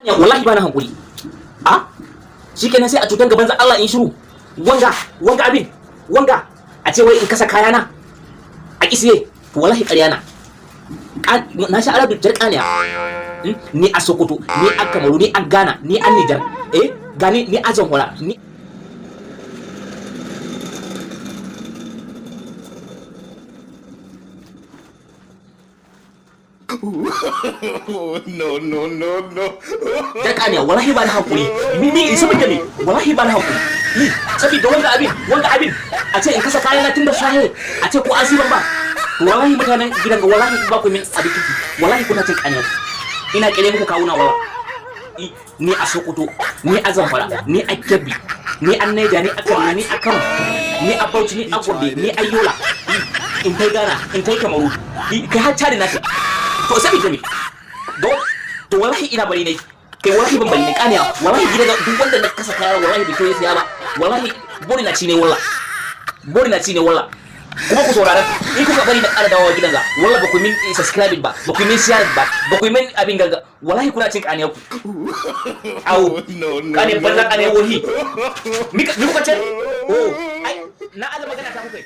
Wallahi ba na hankuri. A shikenan, sai a cutan gaban Allah in shiru. Wanga wanga abin, wanga a ce wai in kasa kayana a kisiye, to wallahi ƙarya na. Na sha arabu jar kaniya. Ni a Sokoto, ni a Kamaru, ni a Ghana, ni a Nijar, eh, gani ni a Zamfara, ni No, no, no, no. Jar kaniya, wallahi ba na hankuri. Ni saboda me? Wallahi ba na hankuri ni saboda wanga abin, wanga abin a ce in kasa kayana tun da shahe, a ce ko asiban ba. To wallahi mutanen gidan ga, wallahi ba ku min abin kiki, wallahi kuna cin kaniya. Ina kire muku kawuna wala. Ni a Sokoto, ni a Zamfara, ni a Kebbi, ni a Naija, ni a Kaduna, ni a Kano, ni a Bauchi, ni a Gombe, ni a Yola, in kai Ghana, in kai Kamaru, kai har Chad na kai. To saboda me? To wallahi ina bari ne kai, wallahi ban bari ne kaniya. Wallahi gidan duk wanda na kasa kaya, wallahi bai kai siya ba. Wallahi bori na ci ne, walla bori na ci ne walla. Kuma ku saurara, in kuka bari na ƙara dawowa gidan ga, wallahi ba ku min subscribe ba, ba ku min share ba, ba ku min abin ganga, wallahi kuna cin kaniya ku. Awo. No, no, kane no, banza, kane no. wohi. Mi kuka ce? Oh, ai na aza magana ta kuka.